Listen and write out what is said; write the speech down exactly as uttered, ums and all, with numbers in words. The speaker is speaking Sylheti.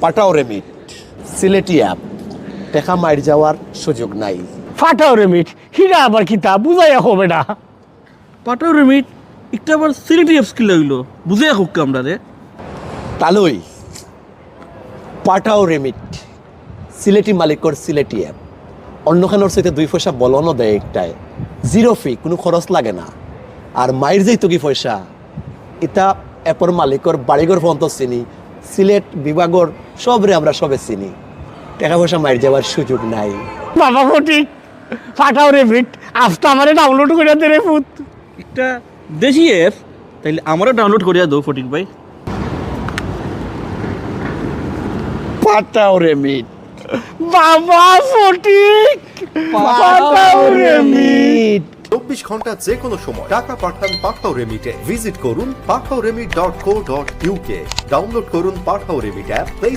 পাঠাও রেমিট, সিলেটি অ্যাপ। টেকা মাইর যাওয়ার সুযোগ নাই। পাঠাও রেমিট, হিরা আবার কিতা? বুঝাইয়া কও বেটা। পাঠাও রেমিট, একটা আবার সিলেটি অ্যাপস কিলা অইলো? বুঝাইয়া কউক্কা আমরারে। তালই, পাঠাও রেমিট, সিলেটি মালিকর সিলেটি অ্যাপ। অন্য খানোর চাইতে দুই পয়সা বলনও দেয় একটায়। জিরো ফি, কুনু খরচ লাগে না। আর মাইর যাইতোগি পয়সা, ইতা অ্যাপর মালিকর বাড়িঘর পর্যন্ত চিনি, সিলেট বিভাগর সবরে আমরা সবে চিনি। টেকা পয়সা মাইর যাওয়ার সুযোগ নাই। বাবা ফটিক, পাঠাও রেমিট, আস্তা আমারে ডাউনলোড করিয়া দে রে পুত। একটা দেশি অ্যাপস, তাইলে আমারও ডাউনলোড করিয়া দেও ফটিক ভাই। পাঠাও রেমিট। বাবা ফটিক, পাঠাও রেমিট। চব্বিশ ঘন্টা যে কোনো সময় টাকা পাঠান পাঠাও রেমিটে। ভিজিট করুন Pathao remit dot co dot UK. Download করুন পাঠাও রেমিট অ্যাপ প্লে